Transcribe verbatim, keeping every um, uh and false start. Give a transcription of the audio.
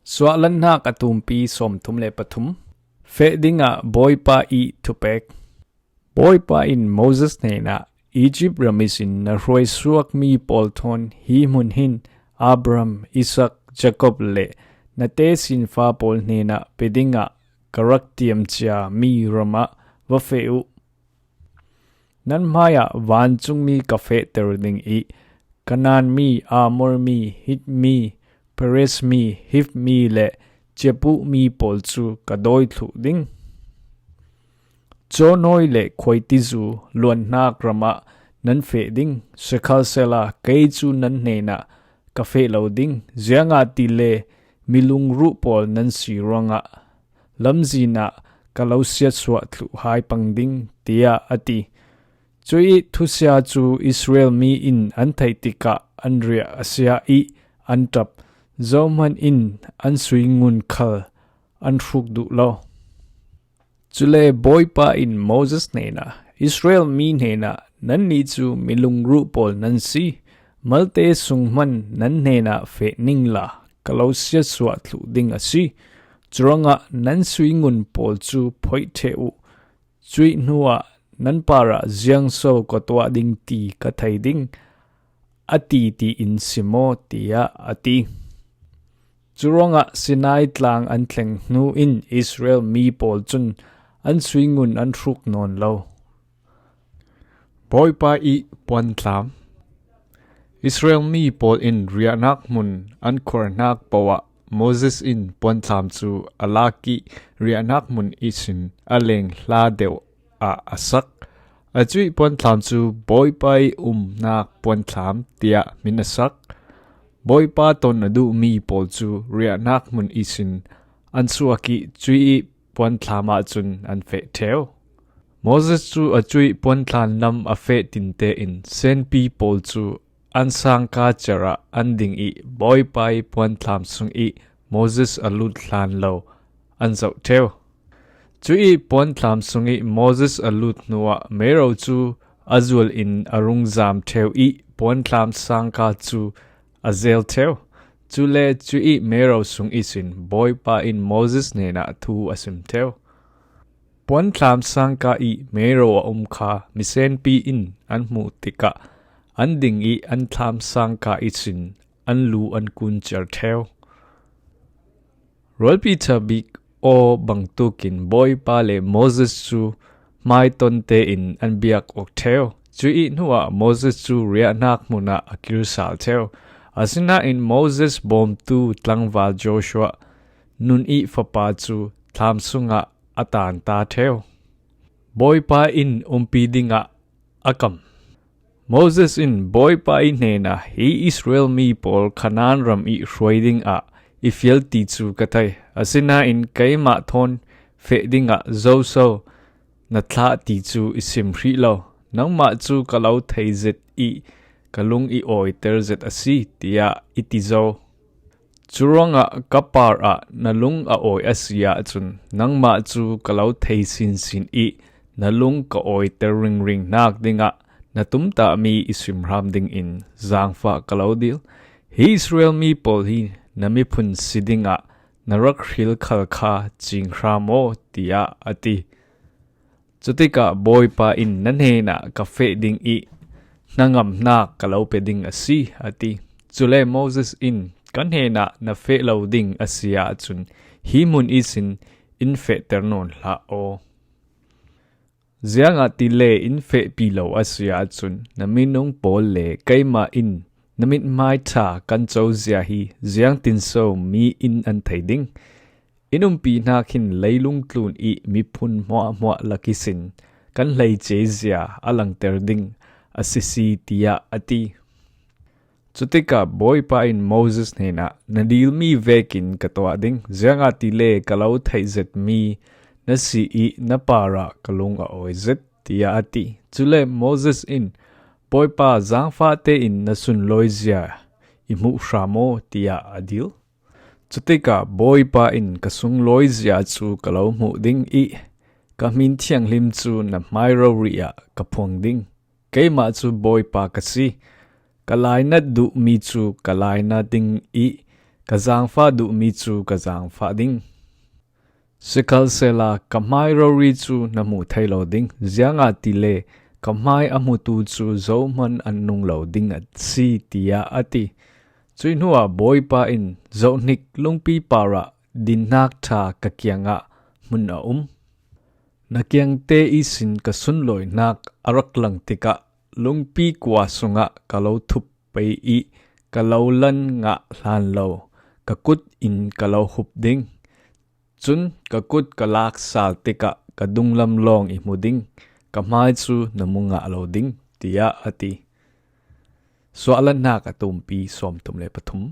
Suahlannak a tumpi sawmthum le pathum. Feh dingah Bawipa ih thupek. Bawipa in Moses hnenah, Egypt ram ihsin na hruaisuakmi pawl thawn hi hmun hin Abraham, Isaac, Jacob le na tesinfa pawl hnenah pe dingah ka rak tiamcia mi ramah va feh uh. Nan hmaiah vancungmi ka fehter ding ih, Kanaan mi, Amor mi, Hit mi, Perez mi, Hiv mi le Jebuh mi pawl cu ka dawi thluh ding. Cawnawi le khuaitizu luanhnak ramah nan feh ding, sikhalsehla kei cu nan hnenah ka feh lo ding, ziangahtile milungruh pawl nan si ruangah lamzin ah ka lo siatsuah thluh hai pang ding, tiah a ti. Cuih thusia cu Israel mi in an theih tikah an riah a sia ih an ṭap. Zohman in an sui ngun khal an hruk duh lo. Cule Bawipa in Moses hnenah, Israel mi hnenah, nannih cu milungruh pawl nan si. Malte sung hman nan hnenah feh ningla ka lo siatsuah thluh ding a si. Curuangah nan sui ngun pawl cu phoih ṭheh uh. Cuih hnuah nan parah ziangso ka tuah ding ti ka thei ding, a ti tiin sim aw, tiah a ti. Curuangah Sinai tlang an thleng hnu in Israel mi pawl cun an sui ngun an hruk nawn lo. Bawipa ih puanthlam. Israel mi pawl in riahnak hmun an khuarnak paoh ah Moses in puanthlam cu a lak ih riahnak hmun ihsin a leng hla deuh ah a sak. A cuih puanthlam cu Bawipa ih umnak puanthlam tiah min a sak. Bawipa ton a duhmi pawl cu riahnak hmun ihsin an suak ih cuih ih puanthlam ahcun an feh ṭheu. Moses cu a cuih puanthlam lam a feh tinte in senpi pawl cu an sangka cer ah an ding ih Bawipa ih puanthlam sung ih Moses a lut hlan lo an zoh ṭheu. Cuih puanthlam sung ih Moses a lut hnuah mero cu a zual in a rung zam ṭheu ih puanthlam sangka cu a zel ṭheu. Cule cuih mero sung ihsin Bawipa in Moses hnenah thu a sim ṭheu. Puanthlam sangka ih mero a um kha misenpi in an hmuh tikah an ding ih an thlam sangka ihsin an lu an kun cer ṭheu. Rualpi ṭha bik aw bangtukin Bawipa le Moses cu hmaiton tein an biak awk ṭheu. Cuih hnuah Moses cu riahnak hmun ah a kir sal ṭheu. Asinain Moses bawmtu tlangval Joshua, Nun ih fapa cu thlam sungah a tan ta ṭheu. Bawipa in umpi dingah a kam. Moses in Bawipa ih hnenah, hi Israel mi pawl Kanaan ram ih hruai dingah i fial ti cu ka thei. Asinain keimah thawn feh dingah zoso na thlah ti cu i sim hrih lo. Nangmah cu ka lo thei zet ih ka lung i awiter zet a si, tiah i ti zo. Curuangah ka parah na lung a awi a si ahcun nangmah cu ka lo thei sinsin ih na lung ka awiter ringringnak dingah na tumtahmi i simhram dingin zaangfah ka lo dil. Hi Israel mi pawl hi na miphun si dingah na rak hril khal kha cing hram aw, tiah a ti. Cutikah Bawipa in na hnenah ka feh ding ih hnangamnak ka lo pe ding a si, a ti. Cule Moses in, ka hnenah na feh lo ding a si ahcun hi hmun ihsin in fehter nawn hlah aw. Ziangahtile in fehpi lo a si ahcun na minung pawl le keimah in na mithmai ṭha kan cozia hi ziangtinso mi in an thei ding? In umpi hna khin leilung tlun ih miphun hmuahhmuah lak ihsin kan hleice zia a langter ding a sisi, tiah a ti. Cutikah Bawipa in Moses hnenah, na dilmi vekin ka tuah ding, ziangahtile ka lo theih zetmi na si ih na parah ka lung a awi zet, tiah a ti. Cule Moses in, Bawipa, zaangfah tein na sunlawizia i hmuh hram aw, tiah a dil. Cutikah Bawipa in ka sunglawizia cu ka lo hmuh ding ih ka hmin thianghlim cu na hmai rori ah ka phuang ding. Keimah cu Bawipa ka si. Ka lainat duhmi cu ka lainat ding ih Ka zaangfah duhmi cu ka zaangfah ding, sikhalsehla ka hmai rori cu na hmuh thei lo ding, ziangahtile ka hmai a hmutu cu zohhmanh an nung lo ding a si, tiah a ti. Cuih hnuah Bawipa in, Zohhnik, lungpi parah dinnak ṭha ka kiangah hmun a um. Na kiangte ihsin ka sunlawinak a rak lang tikah lungpi kua sungah ka lo thup pei i ka lo lan ngah hlan lo, ka kut in ka lo hup ding. Cun ka kut ka lak sal tikah ka dunglam lawng i hmu ding, ka hmai cu na mu ngah lo ding, tiah a ti. Suahlannak a tumpi sawmthum le pathum.